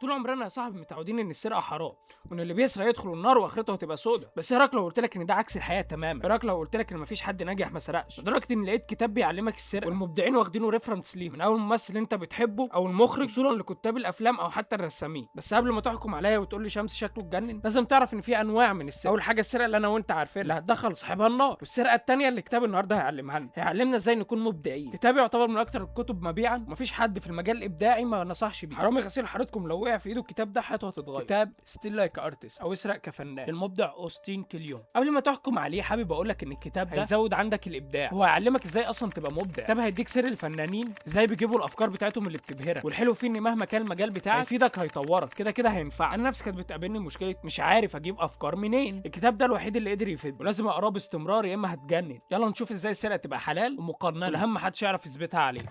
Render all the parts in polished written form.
طول عمرنا يا صاحبي متعودين ان السرقة حرام، وان اللي بيسرق يدخل النار واخرته هتبقى سودة. بس ايه رايك لو قلت لك ان ده عكس الحقيقة تماما؟ ايه رايك لو قلت لك ان مفيش حد ناجح ما سرقش؟ لدرجة ان لقيت كتاب بيعلمك السرقة والمبدعين واخدينه reference ليه، من اول ممثل انت بتحبه او المخرج وصولا لكتاب الافلام او حتى الرسامين. بس قبل ما تحكم عليا وتقول لي شمس شكله اتجنن، لازم تعرف ان في انواع من السرقة. اول حاجة السرقة اللي انا وانت عارفينها اللي هتدخل صاحبها النار، والسرقة الثانية اللي كتاب النهارده هيعلمها لنا، هيعلمنا ازاي نكون مبدعين. كتاب يعتبر من اكتر الكتب مبيعا، ومفيش حد في المجال الابداعي ما نصحش بيه. حرامي غسيل حارتكم لو وقع في ايده الكتاب ده حياته هتتغير. كتاب Steal Like an Artist او اسرق كفنان للمبدع اوستين كليون. قبل ما تحكم عليه حابب اقول لك ان الكتاب ده هيزود عندك الابداع، هو هيعلمك ازاي اصلا تبقى مبدع. الكتاب هيديك سر الفنانين ازاي بيجيبوا الافكار بتاعتهم اللي بتبهرك، والحلو فيه ان مهما كان المجال بتاعك هيفيدك، هيطورك، كده كده هينفع. انا نفسي كانت بتقابلني مشكلة مش عارف اجيب افكار منين، الكتاب ده الوحيد اللي قدر يفيدني، ولازم اقراه باستمرار يا اما هتجنن. يلا نشوف ازاي السرقة تبقى حلال ومقننه، والاهم محدش يعرف يثبتها عليه.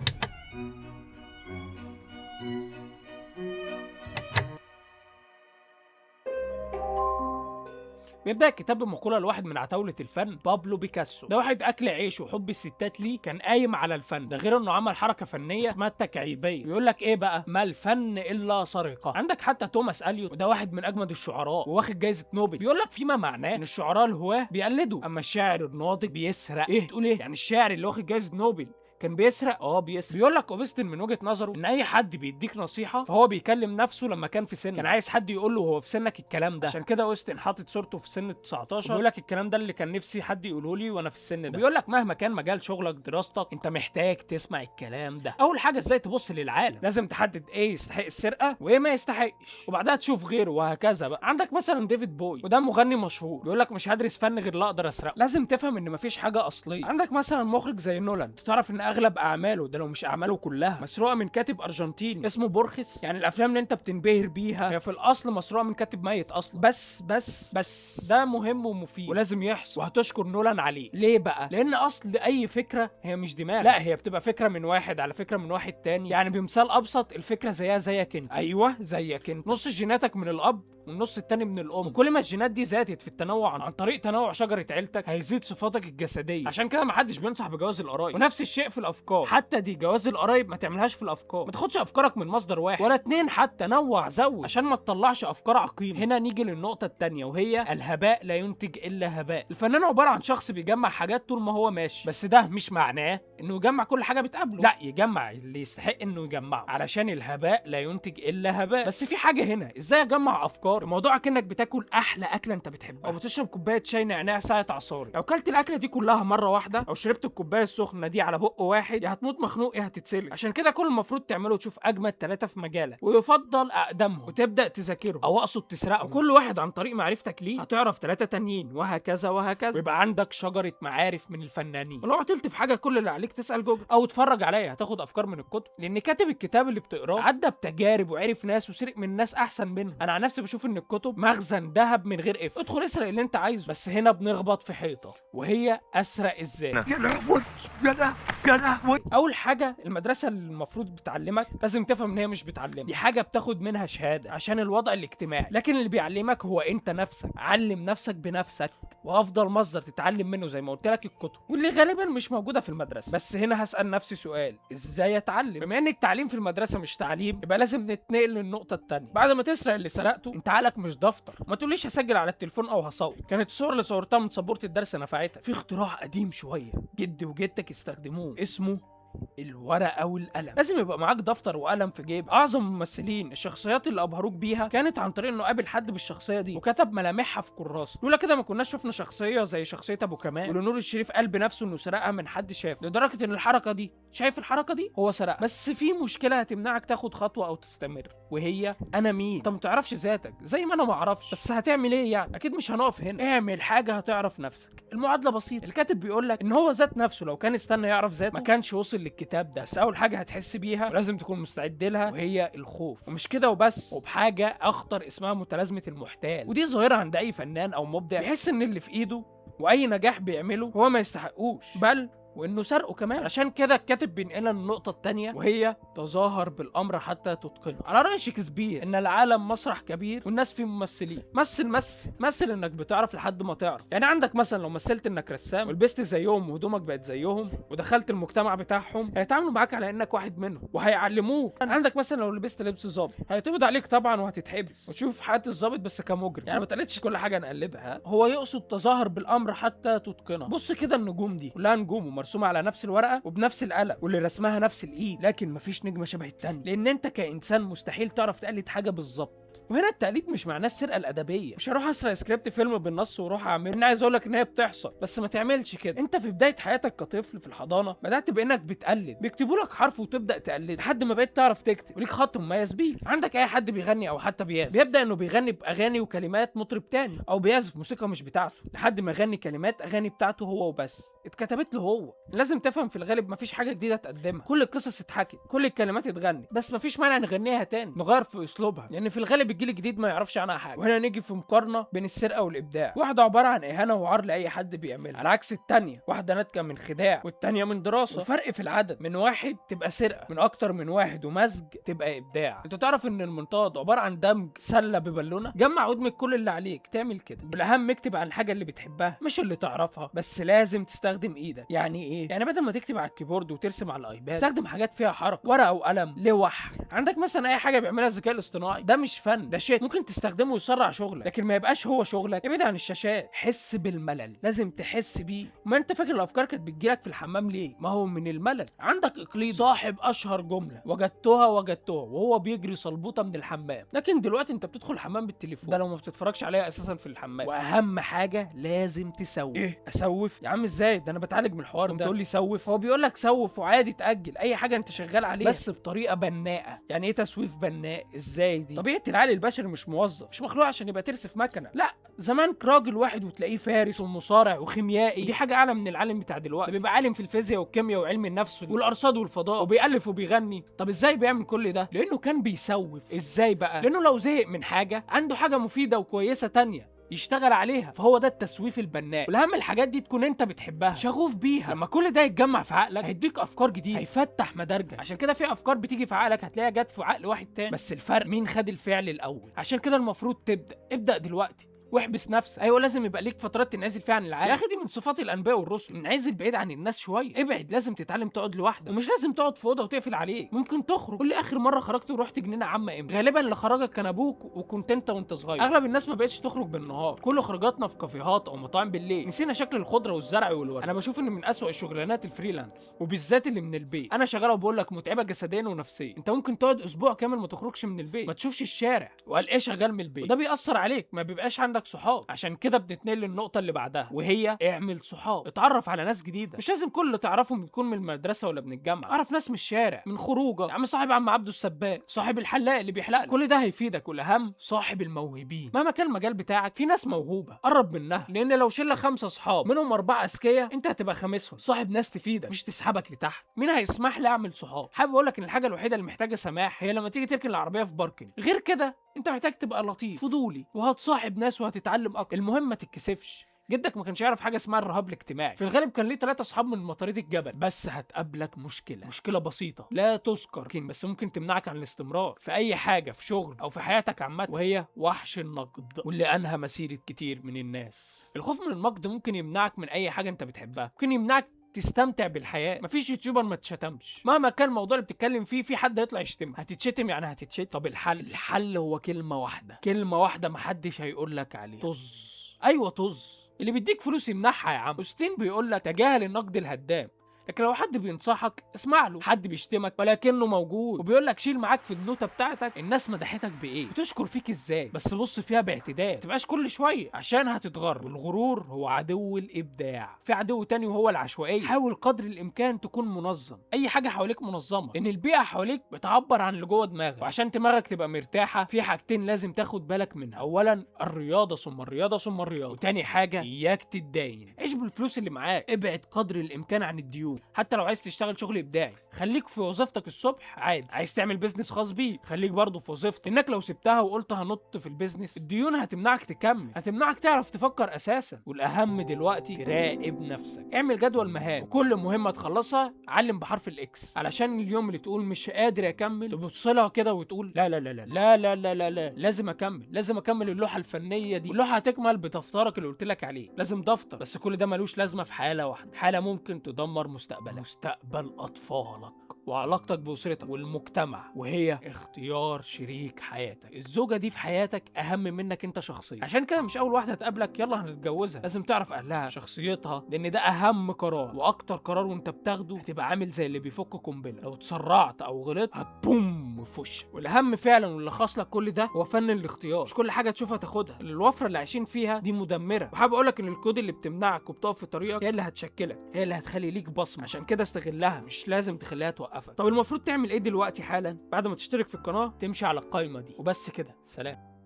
بيبدأ الكتاب بمقولة لواحد من عتاولة الفن، بابلو بيكاسو. ده واحد أكل عيش وحب الستات ليه كان قايم على الفن، ده غير إنه عمل حركة فنية اسمها التكعيبية. بيقول لك إيه بقى؟ ما الفن إلا سرقة. عندك حتى توماس أليوت، وده واحد من أجمد الشعراء وواخد جايزة نوبل، بيقول لك فيما معناه إن الشعراء الهواة بيقلدوا، أما الشاعر الناضج بيسرق. إيه تقول إيه؟ يعني الشاعر اللي واخد جايزة نوبل كان بيسرق؟ اه بيسرق. بيقول لك اوبستن من وجهة نظره ان اي حد بيديك نصيحة فهو بيكلم نفسه لما كان في سنك، كان عايز حد يقول له هو في سنك الكلام ده، عشان كده اوستن حاطط صورته في سن 19 بيقول لك الكلام ده اللي كان نفسي حد يقوله لي وانا في السن ده. بيقول لك مهما كان مجال شغلك دراستك انت محتاج تسمع الكلام ده. اول حاجة ازاي تبص للعالم، لازم تحدد ايه يستحق السرقة وايه ما يستحقش، وبعدها تشوف غيره وهكذا بقى. عندك مثلا ديفيد بوي، وده مغني مشهور، بيقول لك مش هدرس فن غير لا اقدر اسرقه. لازم تفهم ان مفيش حاجة اصلية. عندك مثلا مخرج زي نولان، تعرف ان اغلب اعماله ده لو مش اعماله كلها مسروقه من كاتب ارجنتيني اسمه بورخس. يعني الافلام اللي انت بتنبهر بيها هي في الاصل مسروقه من كاتب ميت اصلا. بس بس بس ده مهم ومفيد ولازم يحصل، وهتشكر نولان عليه. ليه بقى؟ لان اصل اي فكرة هي مش دماغ، لا هي بتبقى فكرة من واحد على فكرة من واحد تاني. يعني بمثال ابسط، الفكرة زيها زيك انت، ايوه زيك انت، نص جيناتك من الاب والنص التاني من الام. وكل ما الجينات دي زادت في التنوع عن طريق تنوع شجرة عيلتك هيزيد صفاتك الجسدية. عشان كده محدش بينصح بجواز القرايب. ونفس الشيء في الافكار، حتى دي جواز القرايب ما تعملهاش في الافكار، ما تاخدش افكارك من مصدر واحد ولا اتنين، حتى نوع زود عشان ما تطلعش افكار عقيمة. هنا نيجي للنقطة الثانية، وهي الهباء لا ينتج الا هباء. الفنان عبارة عن شخص بيجمع حاجات طول ما هو ماشي، بس ده مش معناه انه يجمع كل حاجة بتقابله، لا يجمع اللي يستحق انه يجمعه، علشان الهباء لا ينتج الا هباء. بس في حاجة هنا، ازاي اجمع افكار؟ الموضوع كانك بتاكل احلى اكله انت بتحبها، او بتشرب كوباية شاي نعناع ساعة عصاري. لو كلت الاكلة دي كلها مرة واحدة او شربت الكوباية السخنة دي على بق واحد، يا هتموت مخنوق يا هتتسلق. عشان كده كل المفروض تعمله تشوف اجمد 3 في مجالك، ويفضل اقدمهم، وتبدا تذاكرهم او اقصد تسرقهم. وكل واحد عن طريق معرفتك ليه هتعرف 3 تانيين، وهكذا وهكذا، ويبقى عندك شجرة معارف من الفنانين. ولو عطلت في حاجة كل اللي عليك تسال جوجل او اتفرج عليا، هتاخد افكار من الكتب، لان كاتب الكتاب اللي بتقراه عدى بتجارب وعرف ناس وسرق من ناس احسن منه. انا عن نفسي بشوف ان الكتب مخزن ذهب من غير قفل، ادخل اسرق اللي انت عايزه. بس هنا بنخبط في حيطة، وهي اسرق ازاي؟ يا لهوي يا لهوي يا لهوي. اول حاجة المدرسة اللي المفروض بتعلمك لازم تفهم ان هي مش بتعلمك، دي حاجة بتاخد منها شهادة عشان الوضع الاجتماعي، لكن اللي بيعلمك هو انت نفسك. علم نفسك بنفسك، وافضل مصدر تتعلم منه زي ما قلت لك الكتب، واللي غالبا مش موجودة في المدرسة. بس هنا هسال نفسي سؤال، ازاي اتعلم؟ بما ان التعليم في المدرسة مش تعليم، يبقى لازم نتنقل للنقطة الثانية. بعد ما تسرق اللي سرقته، انت عقلك مش دفتر، ما تقوليش هسجل على التليفون او هصور. كانت الصور اللي صورتها من سبورة الدرس نفعتك. في اختراع قديم شوية جدي وجدتك استخدموه، اسمه الورقة والقلم. لازم يبقى معاك دفتر وقلم في جيب. اعظم الممثلين الشخصيات اللي ابهروك بيها كانت عن طريق انه قابل حد بالشخصية دي وكتب ملامحها في كراسة. لولا كده ما كناش شفنا شخصية زي شخصية ابو كمال، ولنور الشريف قال بنفسه انه سرقها من حد شافه، لدرجة ان الحركة دي، شايف الحركة دي، هو سرقها. بس في مشكلة هتمنعك تاخد خطوة او تستمر، وهي انا مين؟ انت ما تعرفش ذاتك زي ما انا ما اعرفش. بس هتعمل ايه يعني؟ اكيد مش هنقف هنا، اعمل حاجة هتعرف نفسك. المعادلة بسيطة، الكاتب بيقول لك ان هو ذات نفسه لو كان استنى يعرف ذاته ما كانش وصل للكتاب ده. بس اول حاجة هتحس بيها ولازم تكون مستعد لها، وهي الخوف. ومش كده وبس، وبحاجة اخطر اسمها متلازمة المحتال، ودي ظاهره عند اي فنان او مبدع بيحس ان اللي في ايده واي نجاح بيعمله هو ما يستحقوش، بل وانه سرقه كمان. عشان كده الكاتب بينقلنا النقطة الثانية، وهي تظاهر بالامر حتى تتقنه. على راي شكسبير ان العالم مسرح كبير والناس فيه ممثلين. مثل مثل مثل انك بتعرف لحد ما تعرف. يعني عندك مثلا لو مثلت انك رسام ولبست زيهم وهدومك بقت زيهم ودخلت المجتمع بتاعهم، هيتعاملوا معاك على انك واحد منهم وهيعلموك. عندك مثلا لو لبست لبس ظابط هيتقبض عليك طبعا وهتتحبس وتشوف حياة الظابط بس كمجرم. يعني ما تقلدش كل حاجة نقلبها، هو يقصد تظاهر بالامر حتى تتقنه. بص كده النجوم دي كلها نجوم ومرسومه على نفس الورقة وبنفس القلم واللي رسمها نفس الايد، لكن مفيش نجمه شبه التانية، لان انت كانسان مستحيل تعرف تقلد حاجة بالظبط. وهنا التقليد مش معناه السرقة الادبية، مش هروح اسرق سكريبت فيلم بالنص واروح اعمله. انا عايز اقول لك ان هي بتحصل، بس ما تعملش كده. انت في بداية حياتك كطفل في الحضانة بدات بانك بتقلد، بيكتبوا لك حرف وتبدا تقلد لحد ما بقيت تعرف تكتب وليك خط مميز بيه. عندك اي حد بيغني او حتى بيعزف بيبدا انه بيغني باغاني وكلمات مطرب تاني، او بيعزف موسيقى مش بتاعته لحد ما يغني كلمات اغاني بتاعته هو وبس، اتكتبت له هو. لازم تفهم في الغالب مفيش حاجة جديدة تقدمها، كل القصص اتحكت، كل الكلمات اتغنت، بس مفيش مانع نغنيها تاني، نغير في اسلوبها، لان في الغالب الجيل الجديد ما يعرفش عنها حاجة. وهنا نيجي في مقارنة بين السرقة والابداع، واحدة عبارة عن اهانه وعار لاي حد بيعملها، على عكس الثانية واحدة ناتجة من خداع والثانية من دراسة. الفرق في العدد، من واحد تبقى سرقه، من اكتر من واحد ومزج تبقى ابداع. انت تعرف ان المنطاد عبارة عن دمج سله ببالونه؟ جمع وادمج كل اللي عليك تعمل كده. بالاهم اكتب عن الحاجة اللي بتحبها مش اللي تعرفها، بس لازم تستخدم ايدك. يعني ايه؟ يعني بدل ما تكتب على ال keyboard وترسم على ال iPad، استخدم حاجات فيها حركة، ورقة وقلم، لوح. عندك مثلا اي حاجة بيعملها الذكاء الاصطناعي، ده مش فن، ده شيء ممكن تستخدمه ويسرع شغلك، لكن ما يبقاش هو شغلك. ابعد عن الشاشات، حس بالملل، لازم تحس بيه. ما انت فاكر الافكار كانت بتجيلك في الحمام ليه؟ ما هو من الملل. عندك اقليد صاحب اشهر جملة وجدتها وجدتها وهو بيجري صلبوطه من الحمام، لكن دلوقتي انت بتدخل الحمام بالتليفون، ده لو ما بتتفرجش عليها اساسا في الحمام. واهم حاجة لازم تسوف. ايه اسوف يا عم؟ ازاي ده انا بتعالج من الحوار ده، تقول لي سوف؟ هو بيقول لك سوف وعادي تاجل اي حاجة انت شغال عليها، بس بطريقة بناءه. يعني ايه تسويف بناء؟ ازاي دي؟ طبيعة العقل البشري مش موظف، مش مخلوق عشان يبقى ترس في مكنه. لا، زمان راجل واحد وتلاقيه فارس ومصارع وخيميائي، دي حاجة اعلى من العالم بتاع دلوقتي، ده بيبقى عالم في الفيزياء والكيمياء وعلم النفس والارصاد والفضاء، وبيالف وبيغني. طب ازاي بيعمل كل ده؟ لانه كان بيسوف. ازاي بقى؟ لانه لو زهق من حاجة عنده حاجة مفيدة وكويسة تانية يشتغل عليها، فهو ده التسويف البناء. والاهم الحاجات دي تكون انت بتحبها، شغوف بيها. لما كل ده يتجمع في عقلك هيديك افكار جديدة، هيفتح مدارجك. عشان كده في افكار بتيجي في عقلك هتلاقيها جت في عقل واحد تاني، بس الفرق مين خد الفعل الاول. عشان كده المفروض تبدا، ابدا دلوقتي واحبس نفسك. ايوه لازم يبقى ليك فترات تنعزل فيها عن العالم، يا اخي دي من صفات الانبياء والرسل، انعزل بعيد عن الناس شوية، ابعد. لازم تتعلم تقعد لوحدك، ومش لازم تقعد في اوضة وتقفل عليك، ممكن تخرج. قول لي اخر مرة خرجت ورحت جنينة عامة امتى؟ غالبا اللي خرجك كان ابوك وكنت انت وانت صغير. اغلب الناس ما بقتش تخرج بالنهار، كل خروجاتنا في كافيهات او مطاعم بالليل، نسينا شكل الخضرة والزرع والورد. انا بشوف ان من اسوأ الشغلانات ال freelance، وبالذات اللي من البيت. انا شغالة وبقول لك متعبة جسديا ونفسيا. انت ممكن تقعد اسبوع كامل ما تخرجش من البيت، ما تشوفش الشارع، وقال ايه شغال من البيت، وده بيأثر عليك، ما بيبقاش عندك صحاب. عشان كده بنتنقل للنقطة اللي بعدها، وهي اعمل صحاب، اتعرف على ناس جديدة. مش لازم كل اللي تعرفهم يكون من المدرسة ولا من الجامعة، اعرف ناس من الشارع، من خروجه، يا عم صاحب عم عبده السباق، صاحب الحلاق اللي بيحلق، كل ده هيفيدك. والاهم صاحب الموهوبين، مهما كان المجال بتاعك في ناس موهوبة قرب منها، لان لو شلة 5 اصحاب منهم 4 اذكياء انت هتبقى خامسهم. صاحب ناس تفيدك مش تسحبك لتحت. مين هيسمح لي اعمل صحاب؟ حابب اقول لك ان الحاجة الوحيدة اللي محتاجة سماح هي لما تيجي تركن العربية في parking. غير كده انت محتاج تبقى لطيف فضولي، وهتصاحب ناس وهتتعلم اكتر. المهم ما تتكسفش. جدك ما كانش يعرف حاجة اسمها الرهاب الاجتماعي، في الغالب كان ليه 3 اصحاب من مطاريد الجبل. بس هتقابلك مشكلة بسيطة لا تذكر، بس ممكن تمنعك عن الاستمرار في اي حاجة، في شغل او في حياتك عامة، وهي وحش النقد، واللي انهى مسيره كتير من الناس. الخوف من النقد ممكن يمنعك من اي حاجة انت بتحبها، ممكن يمنعك تستمتع بالحياة. مفيش YouTuber ما تشتمش، مهما كان الموضوع اللي بتتكلم فيه في حد هيطلع يشتمك، هتتشتم يعني هتتشتم. طب الحل؟ الحل هو كلمة واحدة، كلمة واحدة محدش هيقول لك عليها: طز. ايوه طز. اللي بيديك فلوس يمنحها يا عم. أوستين بيقول لك تجاهل النقد الهدام، لكن لو حد بينصحك اسمع له، حد بيشتمك ولكنه موجود وبيقول لك شيل معاك في النوتة بتاعتك الناس مدحتك بايه، بتشكر فيك ازاي، بس بص فيها باعتدال، ما تبقاش كل شوية عشان هتتغر. والغرور هو عدو الابداع. في عدو تاني وهو العشوائية. حاول قدر الامكان تكون منظم، اي حاجة حواليك منظمة، لان البيئة حواليك بتعبر عن اللي جوه دماغك. وعشان دماغك تبقى مرتاحة في حاجتين لازم تاخد بالك منها: اولا الرياضة، ثم الرياضة، ثم الرياضة. وتاني حاجة اياك تتداين، عيش بالفلوس اللي معاك، ابعد قدر الامكان عن الديون. يوم. حتى لو عايز تشتغل شغل ابداعي خليك في وظيفتك الصبح عادي، عايز تعمل business خاص بيك خليك برضه في وظيفتك، انك لو سبتها وقلت هنط في ال business الديون هتمنعك تكمل، هتمنعك تعرف تفكر اساسا. والاهم دلوقتي تراقب نفسك، اعمل جدول مهام وكل مهمة تخلصها علم بحرف ال X، علشان اليوم اللي تقول مش قادر اكمل تبص لها كده وتقول لا لا لا لا لا لا لا لا لا، لازم اكمل، لازم اكمل اللوحة الفنية دي. واللوحه هتكمل بدفترك اللي قلت لك عليه، لازم دفتر. بس كل ده ملوش لازمه في حاله واحدة، حاله ممكن تدمر مستقبلك، مستقبل اطفالك وعلاقتك بأسرتك والمجتمع، وهي اختيار شريك حياتك. الزوجة دي في حياتك أهم منك أنت شخصيا، عشان كده مش أول واحدة هتقابلك يلا هنتجوزها، لازم تعرف أهلها، شخصيتها، لأن ده أهم قرار وأكتر قرار وأنت بتاخده هتبقى عامل زي اللي بيفك قنبلة، لو اتسرعت أو غلطت هتبوم في وشك. والأهم فعلا واللي خاص لك كل ده هو فن الاختيار، مش كل حاجة تشوفها تاخدها، الوفرة اللي عايشين فيها دي مدمرة. وحابب أقول لك إن الكود اللي بتمنعك وبتقف في طريقك هي اللي هتشكلك، هي اللي هتخلي ليك بصمة، عشان كده استغلها، مش لازم تخليها توقفك. طب المفروض تعمل ايه دلوقتي حالا؟ بعد ما تشترك في القناة تمشي على القائمة دي وبس كده. سلام.